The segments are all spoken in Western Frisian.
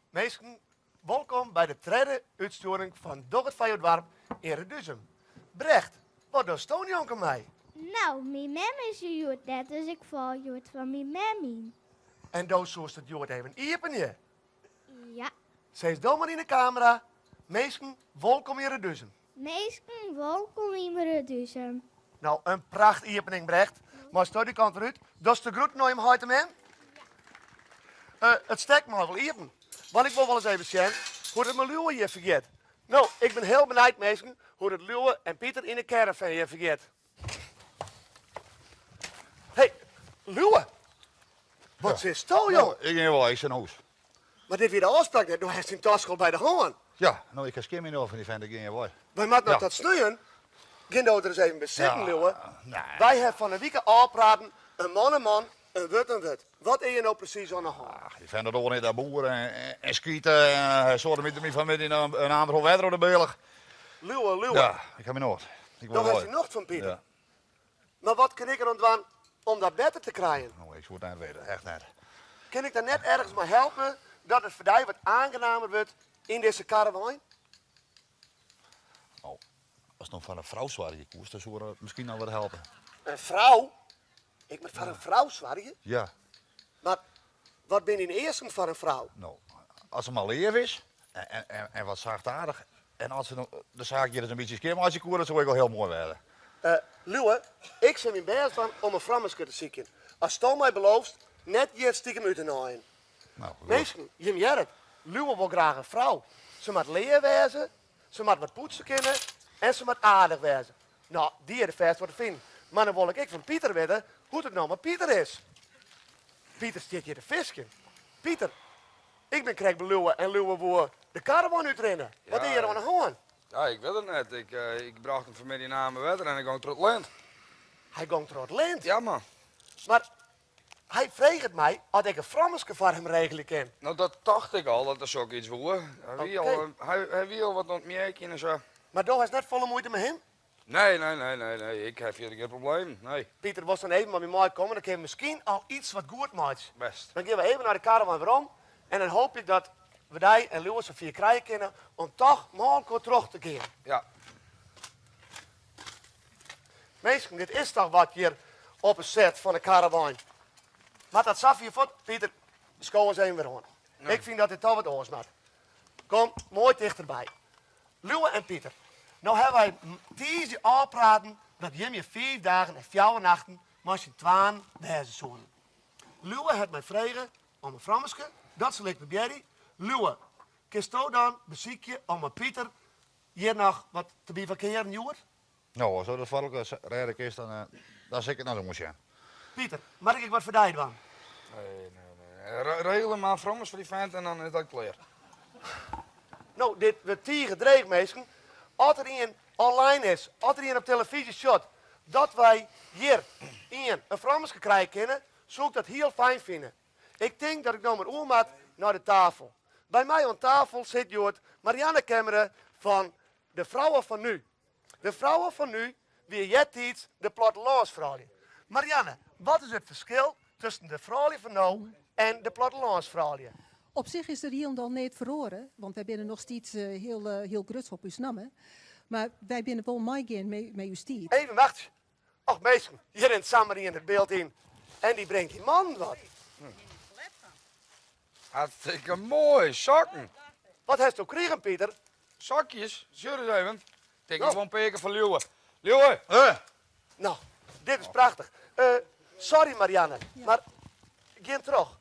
Minsken, wolkom by de tredde útstjoering fan Doch it foar jo doarp yn Reduzum. Brecht, wat dochsto njonken my? No, myn mem is der hjoed net, dus ik fal hjoed foar myn mem yn. En do soest it hjoed even iepenje? Ja. Sis do mar yn de kamera, minsken, wolkom yn Reduzum. Minsken, wolkom yn Reduzum. No, in pracht iepening, Brecht. Meisto dy kant wer út. Dochst de groeten oan jim heit en mem? Ja. Eh, it stek mei wol iepen. Want ik wol wol ris even sjen hoe't it mei Liuwe hjir fergiet. No, ik bin hiel benijd, minsken, hoe't it Liuwe en Pieter yn de caravan hjir fergiet. Hey, Liuwe! Wat sitsto, jong? Ik gean wol, ik sil nei hûs. Mar dit wie de ôfspraak net, do hast dyn taske al by de hân. Ja, no ik ha skjin myn oar fan dy fent, ik gean hjir wei. Wy moatte noch tot sneon. Gean do der ris even by sitten, Liuwe. Wy ha fan 'e wike ôfpraten, in man in man, in wurd in wurd. Wat is hjir no presys oan 'e hân? Ach, dy fent docht net dat boeren en skite en soademiter my fan 'e middei in amer fol wetter oer de bealch. Liuwe, Liuwe. Ja, ik ha myn nocht. Ik Do hast dyn nocht fan Pieter. Ja. Mar wat kin ik der oan dwaan om dat better te krijen? No, ik soe it net witte, echt net. Kin ik der net ergens mei helpe dat it foar dy wat oangenamer wurdt yn dizze karrewein? No, ast no foar in frou soargje koest, dan soe dat miskien noch wat helpe. In frou? Ik moat foar in frou soargje? Ja. Mar wat binne dyn easken foar in frou? No, as se mar leaf is en wat sachtaardich en as se de saak hjir ris in bytsje skjinmeitsje koe, dat soe ek al hiel moai wêze. Uh, Liuwe, ik sil myn bêst dwaan om in frammeske te sykjen. Asto my beloofst net hjir stikem út te naaien. No, goed. Minsken, jim hearre it, Liuwe wol graach in frou. Se moat leaf wêze, se moat wat poetse kinne en se moat aardich wêze. No, dy is der fêst wol te finen. Mar dan wol ik ek fan Pieter witte hoe't it no mei Pieter is. Pieter stiet hjir te fiskjen. Pieter, ik bin krekt by Liuwe en Liuwe woe de karrewein útrinne. Wat is hjir oan de hân? Ja, ik wit it net. Ik, eh, ik brocht him fanmiddei in amer wetter en hy gong troch it lint. Hy gong troch it lint? Ja, man. Mar hy freget my oft ik in frammeske foar him regelje kin. No, dat tocht ik al, dat er sok iets woe. Hy wie al, hy, hy wie al wat oan it mjirkjen en sa. Mar do hast net folle muoite mei him? Nee, nee, nee, nee, nee. Ik ha fierder gjin probleem, nee. Pieter, wolst dan even mei my meikomme? Dan kinne we miskien al iets wat goed meitsje. Bêst. Dan gean we even nei de karrewein werom en dan hoopje ik dat we dy en Liuwe safier krije kinne om toch mei elkoar troch te gean. Ja. Minsken, dit is toch wat hjir op 'e set fan de karrewein. Moat dat safier fuort? Pieter, sko ris even wer oan. Ik fyn dat dit toch wat oars moat. Kom, moai tichterby. Liuwe en Pieter, no hawwe wy tiisdei ôfpraten dat jim hjir fiif dagen en fjouwer nachten mei syn twaen wêze soenen. Liuwe hat my frege om in frammeske, dat sil ik probearje. Liuwe, kinsto dan besykje om mei Pieter hjir noch wat te bivakkearen hjoed? No, as do dat foar elkoar rêde kinst, dan, dan sil ik it noch oansjen. Pieter, moat ik ek wat foar dy dwaan? Nee, nee, nee. Regel mar in frommes foar dy fent en dan is dat klear. No, dit wurdt tige dreech, minsken. As der ien online is, as der ien op telefyzje sjocht dat wy hjir ien in frommeske krije kinne, soe ik dat hiel fijn fine. Ik tink dat ik no mar oer moat nei de tafel. By my oan tafel sit hjoed Marianne Kemmere fan De Vrouwen van Nu. De Vrouwen van Nu wie eartiids de plattelânsfroulju. Marianne, wat is it ferskil tusken de froulju fan no en de plattelânsfroulju? Op sich is der hielendal neat feroare, want wy binne noch steeds hiel, hiel grutsk op ús namme. Mar wy binne wol meigean mei ús tiid. Even wachtsje. Och minsken, hjir rint samar ien it byld yn en dy bringt dy mannen wat. Hartstikke moai, sokken. Wat hast do krigen, Pieter? Sokjes, sjoch ris even. Tink ik wol in pearke foar Liuwe. Liuwe! Huh? No, dit is prachtich. Sorry Marianne, mar gean troch.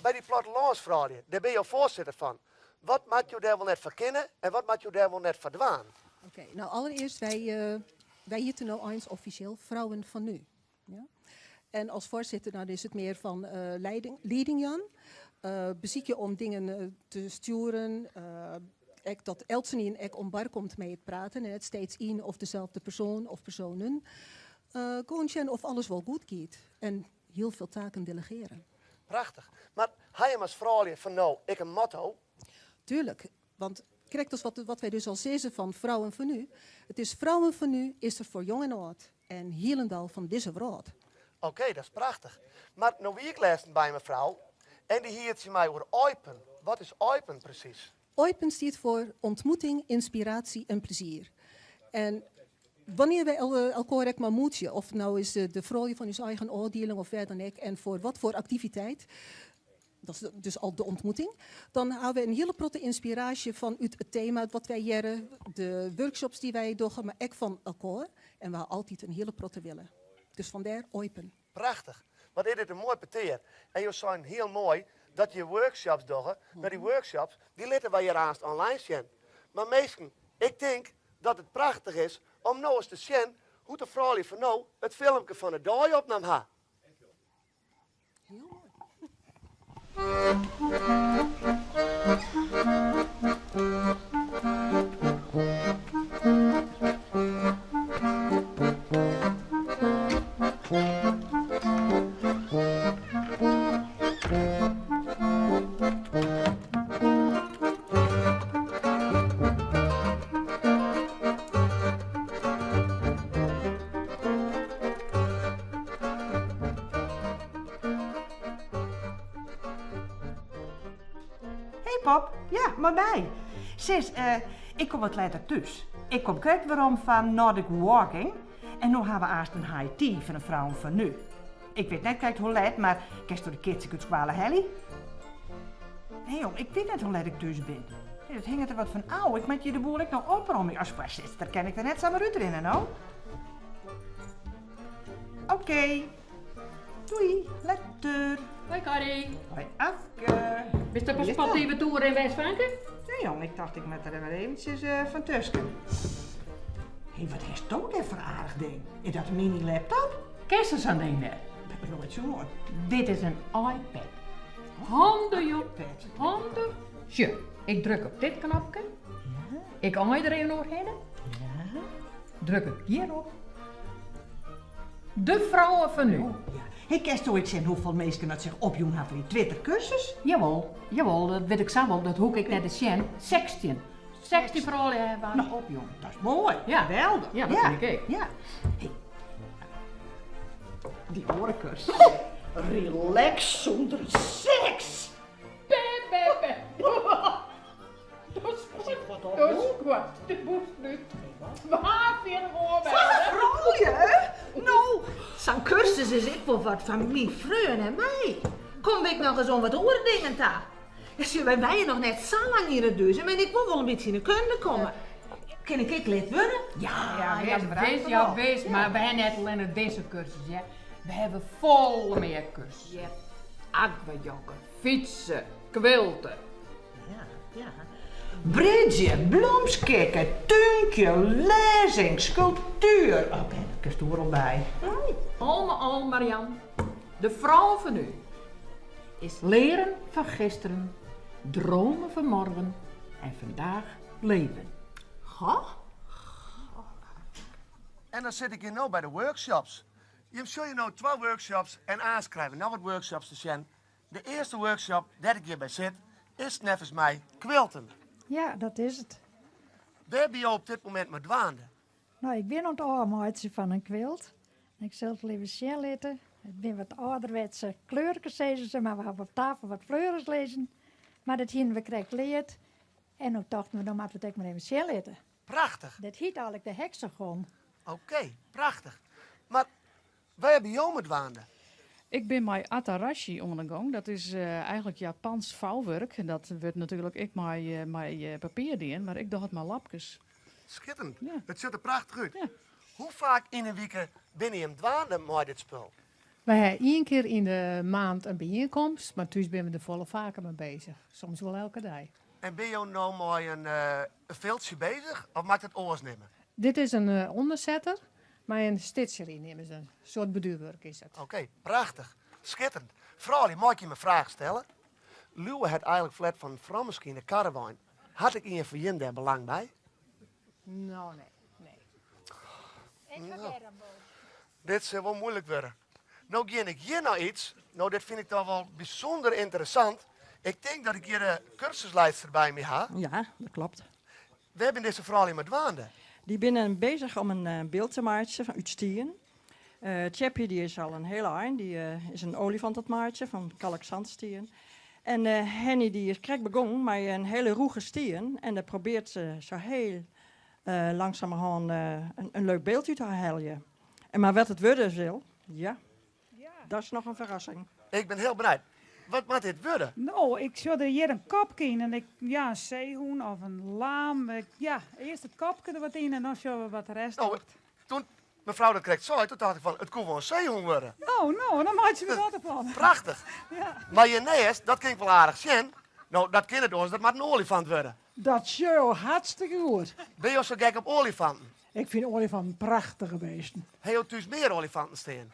By dy plattelânsfroulju, dêr binne jo foarsitter fan. Wat moat jo dêr wol net foar kinne en wat moat jo dêr wol net foar dwaan? Oké, no allerearst, wy, wy hjitte no eins offisjeel Vrouwen van Nu. Ja? En as foarsitter dan is it mear fan leiding, lieding jaan. Besykje om dingen te stjoeren. Ek dat eltsenien ek oan bar komt mei it praten en net steeds ien of dezelfde persoan of persoanen. Gewoan sjen of alles wol goed giet en hiel veel taken delegeren. Prachtich. Mar ha jim as froulju fan no ek in motto? Tuurlijk, want krekt as wat, wat wy dus al sizze fan Vrouwen van Nu, it is Vrouwen van Nu is der foar jong en âld en hielendal fan dizze wrâld. Oké, dat is prachtich. Mar no wie ik lêsten by mefrou en dy hie it tsjin my oer oipen. Wat is Oipen presys? Oipen stiet foar ontmoeting, inspiratie en plezier. En wannear wy elkoar ek mar moetsje, oft it no is de froulju fan ús eigen ôfdieling of wêr dan ek, en foar wat foar aktiviteit, dat is dus al de ontmoeting, dan hawwe we in hiele protte ynspiraasje fan út it tema wat wy hearre, de workshops dy't wy dogge, mar ek fan elkoar. En we hawwe altyd in hiele protte wille. Dus fandêr Oipen. Prachtich. Wat is dit in moai petear. En jo seinen hiel moai dat je workshops dogge. No dy workshops dy litte wy hjir aanst online sjen. Mar minsken, ik tink dat it prachtich is om no ris te sjen hoe't de froulju fan no it filmke fan de dei opnaam ha. Hiel moai. Hey Pop, ja, mei my. Sis, ik kom wat letter thús. Ik kom krekt werom fan Nordic Walking en no ha we aanst in high tea fan de Vrouwen van Nu. Ik wit net krekt hoe let, mar kinsto de kids ek út skoalle helje? Nee jong, ik wit net hoe let ik thús bin. Nee, dat hinget der wat fan ôf. Ik moat hjir de boel ek noch opromje. As foarsitster kin ik der net samar útrinne, no. Oké. Doei, letter. Hoi Corrie. Hoi Afke. Bist op een sportieve toer yn West-Franke? Nee jong, ik tocht ik moat der wer eventsjes fan tusken. Hé, wat hast dêr foar aardich ding? Is dat in mini-laptop? Kenst sa'n ding net? Dat ha ik noait sjoen. Dit is in iPad. Handich jong. Handich. Sjoch, ik druk op dit knopke. Ik aai der even oerhinne. Druk ik hjirop. De Vrouwen van Nu. Oh, ja. Hey, kinsto ek sjen hoefolle minsken dat sich opjûn ha foar dy Twitter-kursus? Jawol, jawol, dat wit ik sa wol, dat hoech ik net te sjen. 16. 16 froulju hawwe har opjûn. Dat is moai. Ja. Geweldich. Ja, dat fyn ik ek. Ja. Hey. Dy oare kursus. Relax sûnder seks! Be, be, be. Do skuorst de bûsen út. Wa fierder oan Foar froulju? No, sa'n kursus is ek wol wat foar myn freon en my. Komme we ek noch ris oan wat oare dingen ta. Ja, sjoch, wy wenje noch net sa lang yn Reduzum en ik wol wol in bytsje yn 'e kunde komme. Kin ik ek lid wurde? Ja, ja, wis, ja, wis, mar we hawwe net allinne dizze kursus, hear. We hawwe folle mear kursussen. Aquajogge, fytse, kwilte. Ja, ja. Bridge, blomskikke, túnkje, lêzing, skulptuer. Oké, dat kinst oeral by. Al mei al, Marian, de Vrouwen van Nu is leren van gisteren, dromen van morgen en vandaag leven. Goh. En dan sit ik hjir no by de workshops. Jim sjogge no twa workshops en aanst krije we noch wat workshops te sjen. De earste workshop dêr't ik hjir by sit is neffens my quilten. Ja, dat is it. Wêr binne jo op dit momint mei dwaande? No, ik bin oan it ôfmeitsjen fan in quilt. Ik sil it even sjen litte. It binne wat âlderwetse kleurkes, sizze se, mar we hawwe op tafel wat fleurers lizzen. Mar dat hiene we krekt leard. En no tochten we, no moatte we it ek mar even sjen litte. Prachtich. Dat hiet eigenlik de hexagon. Oké, prachtich. Mar wêr binne jo mei dwaande? Ik bin mei Atarashi oan de gong. Dat is eigenlik Japans fouwurk. En dat wurdt natuerlik ek mei papier dien, mar ik doch it mei lapkes. Skitterend. It sjocht der prachtich út. Hoe faak yn in wike binne jim dwaande mei dit spul? Wy ha ien kear yn de maand in byienkomst, mar thús binne we der folle faker mei bezich. Soms wol elke dei. En binne jo no mei in filtsje bezich of moat ik it oars nimme? Dit is in ûndersetter mei in stitcher yn, neame se. In soart borduerwurk is it. Oké, prachtich. Skitterend. Froulju, mei ik jim in fraach stelle? Liuwe hat eigenlik ferlet fan in frouljuskine karrewein. Hat ek ien fan jim dêr belang by? No, nee. Nee. Ik ha dêrom wol. Dit sil wol moeilik wurde. No gean ik hjir nei iets. No, dit fyn ik toch wol bysûnder ynteressant. Ik tink dat ik hjir de kursusleidster by my ha. Ja, dat kloppet. Wêr binne dizze froulju mei dwaande? Dy binne bezich om in byld te meitsjen fan út stien. Tsjeppie dy is al in hiel ein, dy is in olifant oan it meitsjen fan kalkzandstien. En Henny die is krekt begongen mei in hiele rûge stien en dêr probearret se sa hiel langsumerhân in leuk byld út te heljen. En mar wat it wurde sil, ja, dat is noch in ferrassing. Ik bin hiel benijd. Wat moat dit wurde? No, ik sjoch der hjir in kopke yn en ik, ja, in seehûn of in laam. Ik, ja, earst it kopke der wat yn en dan sjogge we wat de rest No, docht. toen mefrou dat krekt sei, toen tocht ik fan, it koe wol in seehûn wurde. No, no, dan meitsje we dat derfan. Prachtich. Ja. Mar hjirneist, dat kin ik wol aardich sjen. No, dat kin net oars, dat moat in oaljefant wurde. Dat sjoch jo hartstikke goed. Binne jo sa gek op oaljefanten? Ik fyn oaljefanten prachtige beesten. Ha jo thús mear oaljefanten stean?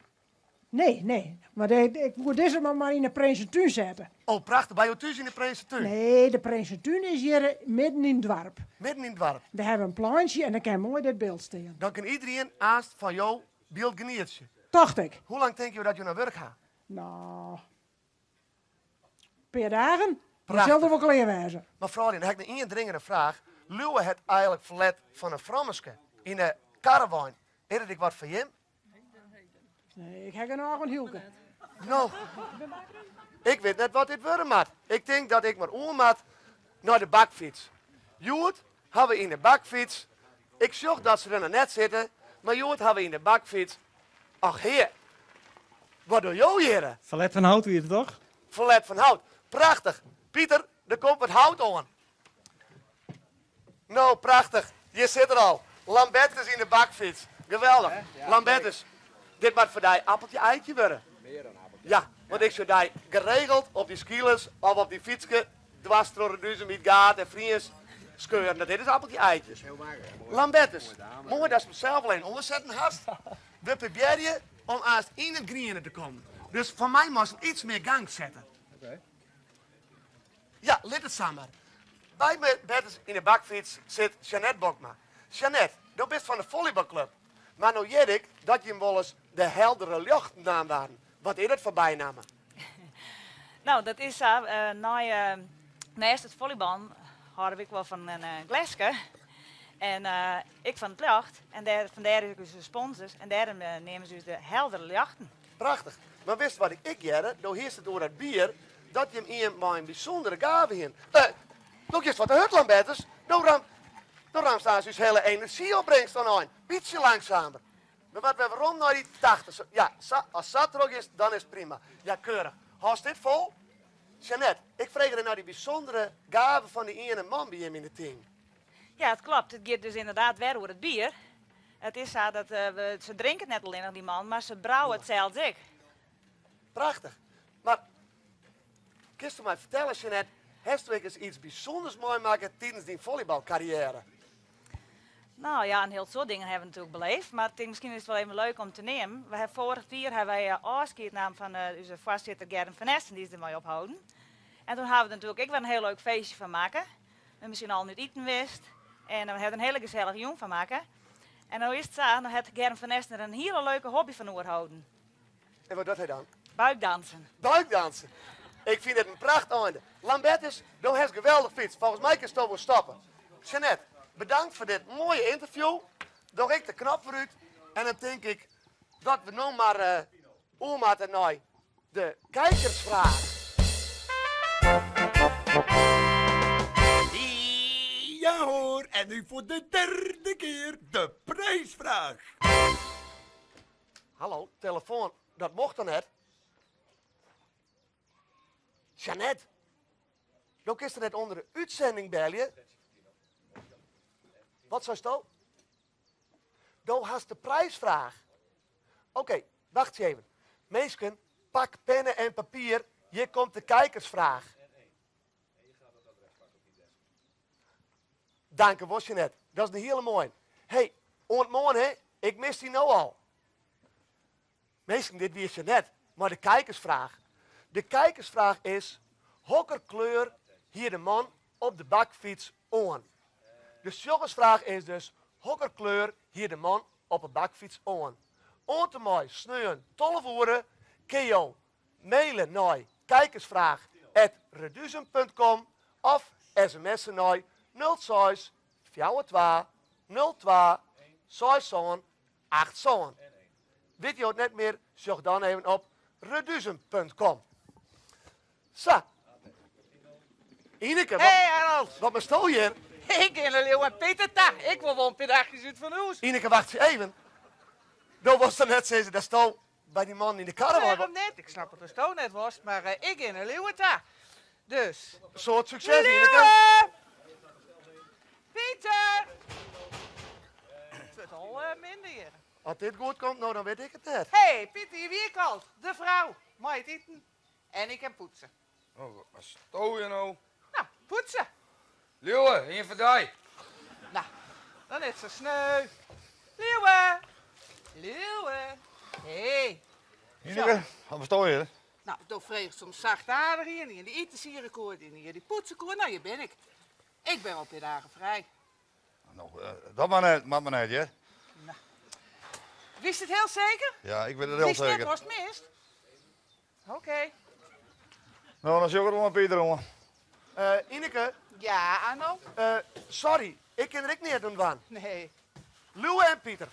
Nee, nee. Mar ik woe dizze man mar yn de Prinsetún sette. Oh, prachtich. By jo thús yn de Prinsetún? Nee, de Prinsetún is hjir midden yn it doarp. Midden yn it doarp. Dêr hawwe we in pleintsje en dêr kin moai dit byld stean. Dan kin iederien aanst fan jo byld genietsje. Tocht ik. Hoe lang tinke jo dat jo noch wurk ha? No, pear dagen. Dan Prachtich. sil er wol klear wêze. Mar froulju, dan ha ik noch ien dringende fraach. Liuwe hat eigenlik ferlet fan in frommeske yn de karrewein. Is dat ek wat foar jim? Nee, ik ha genôch oan Hylke. No, ik wit net wat dit wurde moat. Ik tink dat ik mar oer moat nei de bakfyts. Hjoed ha we yn de bakfyts, ik sjoch dat se der noch net sitte, mar hjoed ha we yn de bakfyts, ach hear, wat dogge jo hjirre? Ferlet fan hout wie it toch? Ferlet fan hout. Prachtich. Pieter, der komt wat hout oan. No, prachtich. Hjir sit er al. Lambertus yn de bakfyts. Geweldich. Lambertus, dit moat foar dy appeltje eitje wurde. Mear dan appeltje. Ja, want ik sjoch dy geregeld op dy skeelers of op dy fytske dwars troch Reduzum, Wytgaard en Friens skeuren. Dat dit is appeltje eitje. Lambertus, moai datst him sels al even oansetten hast. We probearje om aanst yn it griene te kommen. Dus fan my moatst iets mear gang sette. Ja, lit it sa mar. By Bertus yn de bakfyts sit Jeannette Bokma. Jeannette, do bist fan de follybalklup. Mar no hear ik dat jim wolris de heldere ljochten naam waarden. Wat is dat foar bynamme? No, dat is sa. Nei, neist it follyballen hâlde we ek wol fan in gleske. En ek fan it ljocht. En dêr, fandêr is ek ús sponsors. En dêrom neame se ús de heldere ljochten. Prachtich. Mar witst wat ik ek hearde? Do hiest it oer dat bier, dat jim ien mei in bysûndere gave hienen. Eh, do giest wat te hurd, Lambertus. Do ram, do ramst aanst ús hiele enerzjyopbringst oan ein. Bytsje langsumer. We moatte wer werom nei dy 80. Ja, sa, ast sa trochgiest, dan is it prima. Ja, keurich. Hâldst dit fol? Jeannette, ik frege dy nei dy bysûndere gave fan dy iene man by jim yn it team. Ja, it klopt. It giet dus ynderdaad wer oer it bier. It is sa dat we, se drinke it net allinnich dy man, mar se brouwe it sels ek. Prachtich. Mar kinsto my fertelle, Jeannette, hasto ek ris iets bysûnders meimakke tidens dyn follybalkarriêre? No ja, in hiel soad dingen hawwe we natuerlik beleefd, mar ik tink miskien is it wol even leuk om te neamen. We hawwe foarich jier hawwe wy ôfskied naam fan ús foarsitter Germ van Essen, dy is dermei opholden. En toen hawwe we der natuerlik ek wer in hiel leuk feestje fan makke. We hawwe syn allen út iten west en we hawwe der in hiele gesellige jûn fan makke. En no is it sa, no hat Germ van Essen der in hiele leuke hobby fan oerholden. En wat docht hy dan? Buikdansen. Buikdansen. Ik fyn it in pracht einde. Lambertus, do hast geweldich fytst. Folgens my kinsto wol stoppe. Jeannette, bedankt foar dit moaie ynterview. Doch ik de knop wer út en dan tink ik dat we no mar uh, oer moatte nei de kijkersfraach. Ja hoor, en nu voor de derde keer de prijsvraag. Hallo, telefoan, dat mocht dan net. Jeannette, do kinst der net ûnder de útsending belje. Wat seisto? Do hast de prijsfraach. Oké, wacht even. Minsken, pak penne en papier. Hjir komt de kijkersfraach. Danke wol, Jeannette. Dat is in hiele moaie. Hey, oant moarn, hè. Ik mis dy no al. Minsken, dit wie Jeannette mei de kijkersfraach. De kijkersfraach is, hokker kleur hie de man op de bakfyts oan? De sjoggersfraach is dus, hokker kleur hie de man op 'e bakfyts oan? Oant en mei sneon 12 oere kinne jo maile nei kijkersvraag@reduzum.com of sms'e nei 06 42 02 67 87. Witte jo it net mear, sjoch dan even op reduzum.com. Sa. Ineke, wat, Hey Arnold. wat moatsto hjir? Ik gean nei Lieuwe en Pieter ta. Ik wol wol in pear dagjes út fan hûs. Ineke, wacht even. Do wolst toch net sizze datsto by dy mannen yn de karrewein... Wêrom net? Ik snap dat datsto net wolst, mar ik gean nei Lieuwe ta. Dus. Soad sukses, Ineke. Lieuwe! Pieter! It wurdt al minder hjir. As dit goed komt, no dan wit ik it net. Hey, Pieter, hjir wie ik al. De frou. Mei it iten. En ik kin poetse. Oh, wat moatsto hjir no? Nou, poetse. Lieuwe, ien foar dy. Nou, dan is it sa sneu. Lieuwe! Lieuwe! Hey. Ineke, wat moatsto hjir? Nou, do fregest om sachtaardich ien, ien dy't itensiede koe, ien dy't poetse koe. Nou, hjir bin ik. Ik bin wol in pear dagen frij. No, dat mar net, moat mar net, hear. Witst it hiel seker? Ja, ik wit it hiel Witst net seker. watst mist? Oké. No, dan sjoch ik it wol mei Pieter oan. Ineke? Ja, Arnold? Sorry, ik kin der ek neat oan dwaan. Nee. Lieuwe en Pieter,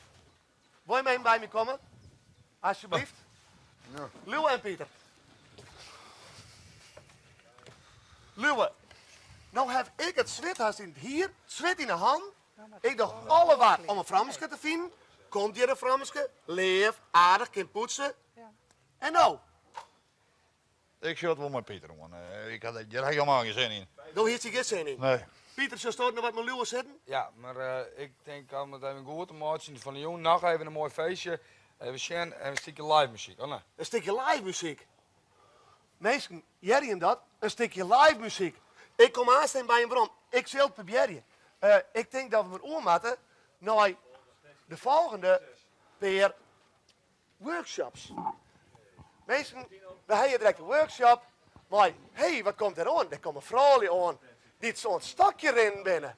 wolle jim even by my komme? Alsjeblieft. Ja. Lieuwe en Pieter. Lieuwe, no haw ik it swit hast yn it hier, it swit yn 'e hannen. Ik doch alle war om in froumske te finen. Komt hjir in froumske, leaf, aardich, kin poetse. En no? Ik sjoch it wol mei Pieter oan. Ik ha der hjir helemaal gjin sin yn. Do hiest der gjin sin yn? Nee. Pieter, silsto noch wat mei Lieuwe sitten? Ja, mar ik tink om it even goed te meitsjen fan 'e jûn noch even in moai feestje. Even sjen en in stikje live muzyk, of net? In stikje live muzyk? Minsken, hearre jim dat? In stikje live muzyk. Ik kom aanst even by jim werom. Ik sil it probearje. Ik tink dat we mar oer moatte nei de folgjende pear workshops. Minsken, we ha hjir direkt in workshop mei, hé, wat komt der oan? Der komme froulju oan dy't oan it stokje rinnen binne.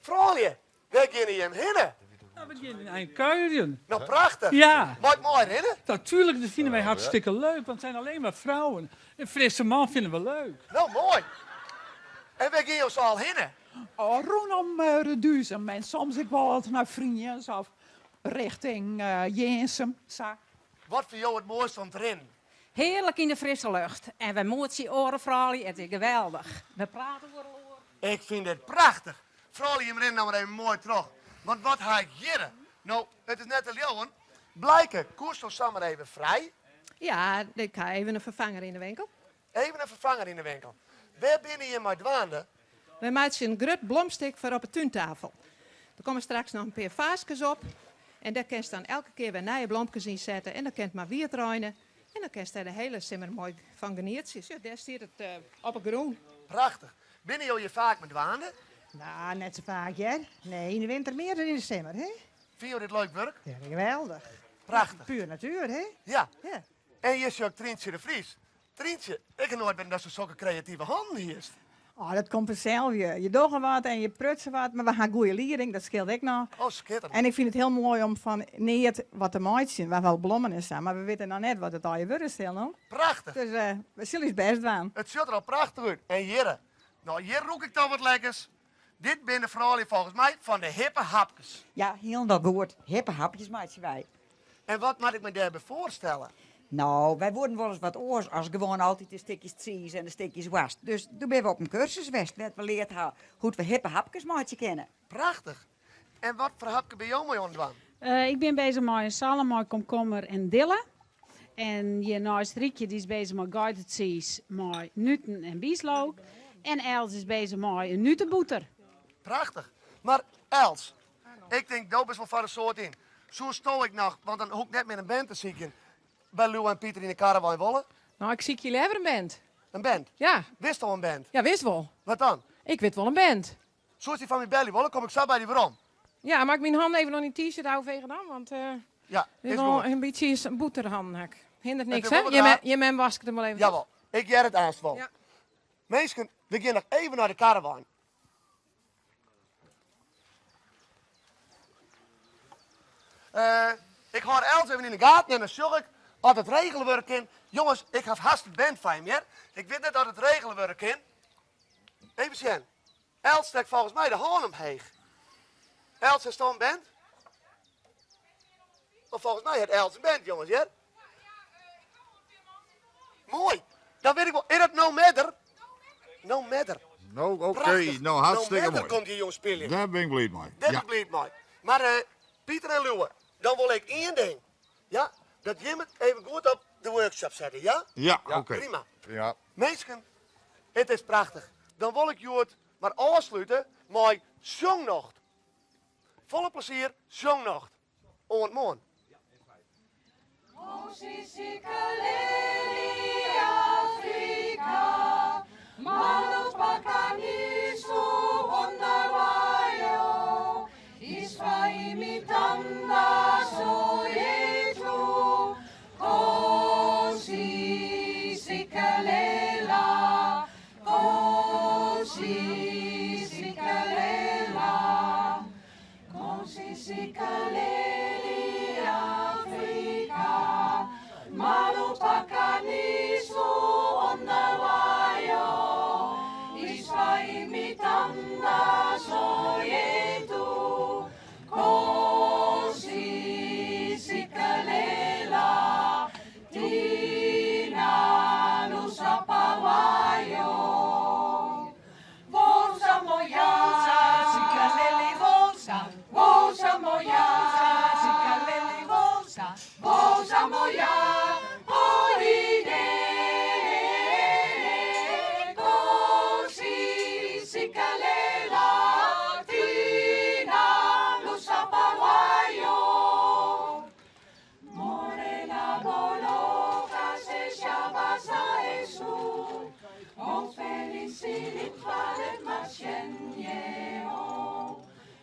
Froulju, wêr geane jim hinne? Nou, we gean in ein kuierjen. Nou, prachtich. Ja. Mei ik meirinne? Natuurlijk, dat fine wy hartstikke leuk, want it zijn alleen maar vrouwen. In frisse man fine we leuk. Nou, moai. En wêr gean jo sa al hinne? Oh, rûnom Reduzum en soms ek wol wat nei Friens of richting Jirnsum, sa. Wat fine jo it moaiste om te rinnen? Hearlik yn de frisse lucht. En we moetsje oare froulju, it is geweldich. We prate oer elkoar. Ik fyn dit prachtich. Froulju, jim rinne no mar even moai troch. Want wat ha ik hjirre? No, it is net te leauwen. Blijke, koesto samar even frij? Ja, ik ha even in ferfanger yn de winkel. Even in ferfanger yn de winkel. Wêr binne jim mei dwaande? Wy meitsje in grut blomstik foar op 'e túntafel. Der komme straks noch in pear faaskes op en dêr kinst dan elke kear wer nije blomkes yn sette en dan kin it mar wiet reine en dan kinst dêr de hiele simmer moai fan genietsje. Sjoch, dêr stiet it op 'e grûn. Prachtich. Binne jo hjir faak mei dwaande? Nou, net sa faak hear. Nee, yn de winter mear dan yn de simmer, hè? Fine jo dit leuk wurk? Ja, geweldich. Prachtich. Puer natuer, hè? Ja. Ja. En hjir sjoch ik Tryntsje de Vries. Tryntsje, ik ha noait witten datsto sokke kreative hannen hiest. Oh, dat komt fansels. Je dogge wat en je prutse wat, mar we ha goede lieding, dat skeelt ek noch. Oh, skitterend. En ik fyn it hiel moai om fan neat wat te meitsjen. We ha wol blommen en sa, mar we witte noch net wat it allegear wurde sil, no. Prachtich. Dus we sille ús bêst dwaan. It sjocht der al prachtich út. En hjirre, no hjir rûk ik toch wat lekkers. Dit binne de froulju folgens my fan de hippe hapkes. Ja, hielendal goed. Hippe hapjes meitsje wy. En wat moat ik my dêrby foarstelle? No, wy woenen wolris wat oars as gewoan altyd de stikjes tsiis en de stikjes woarst. Dus doe binne we op in kursus west wêr't we leard ha hoe't we hippe hapkes meitsje kinne. Prachtich. En wat foar hapke binne jo mei oan it dwaan? Ik bin bezich mei in salm mei komkommer en dille. En hjirneist Riekje dy is bezich mei geitetsiis mei nuten en bieslook. En Els is bezich mei in nutebûter. Prachtich. Mar Els, ik tink do bist wol foar in soad yn. Soesto ek noch, want dan hoech ik net mear in band te sykjen, by Lieuwe en Pieter yn de karrewein wolle? No, ik sykje leaver in band. In band? Ja. Witst al in band? Ja, wist wol. Wat dan? Ik wit wol in band. Soest dy foar my belje wolle? Kom ik sa by dy werom. Ja, mag ik myn hannen even oan dyn t-shirt ôffege dan? Want Ja, dit is wol goed. in bytsje bûterhannen ha ik. Hindert Het niks, is hè? wol wat Je raar. mem wasket him wol even. Jawol, ik hear it aanst wol. Ja. Minsken, we gean noch even nei de karrewein. Ik hâld Els even yn de gaten en dan sjoch ik oft it regele wurde kin. Jonges, ik haw hast in band foar jim, hear. Ik wit net oft it regele wurde kin. Even sjen. Els stekt folgens my de hân omheech. Els, hasto in band? Want folgens my hat Els in band, jonges, hear. Moai. Dan wit ik wol. Is dat No Matter? No Matter. No, oké, Prachtig. nou hartstikke No Matter moai. komt hjir jûn spyljen. Dêr bin ik bliid mei. Dêr bin Ja. ik bliid mei. Mar eh, Pieter en Liuwe, dan wol ik ien ding. Ja, dat jim it even goed op de workshop sette, ja? Ja, oké. Prima. Ja. Minsken, it is prachtich. Dan wol ik hjoed mar ôfslute mei Sjongnocht. Folle plezier, Sjongnocht. Oant moarn. Afrika, Malupakanisu ondawayo, Iswaimitanda soyetu, Kosi sikalela, Kosi sikalela, Kosi sikaleli Afrika, Malupakanisu ondawayo, Iswaimitanda soyetu, Kosi sikalela, Tina lusapawayo. Woza moja, sikaleli woza, woza moja, sikaleli woza, woza moja, holiday. Kosi sikalela, tina lusapawayo. Morena boloka se shabasa esu. O felicilit vale machenye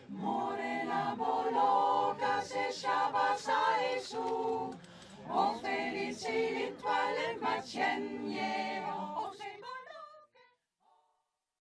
Morena boloka se shabasa esu. O felicilit vale machenye.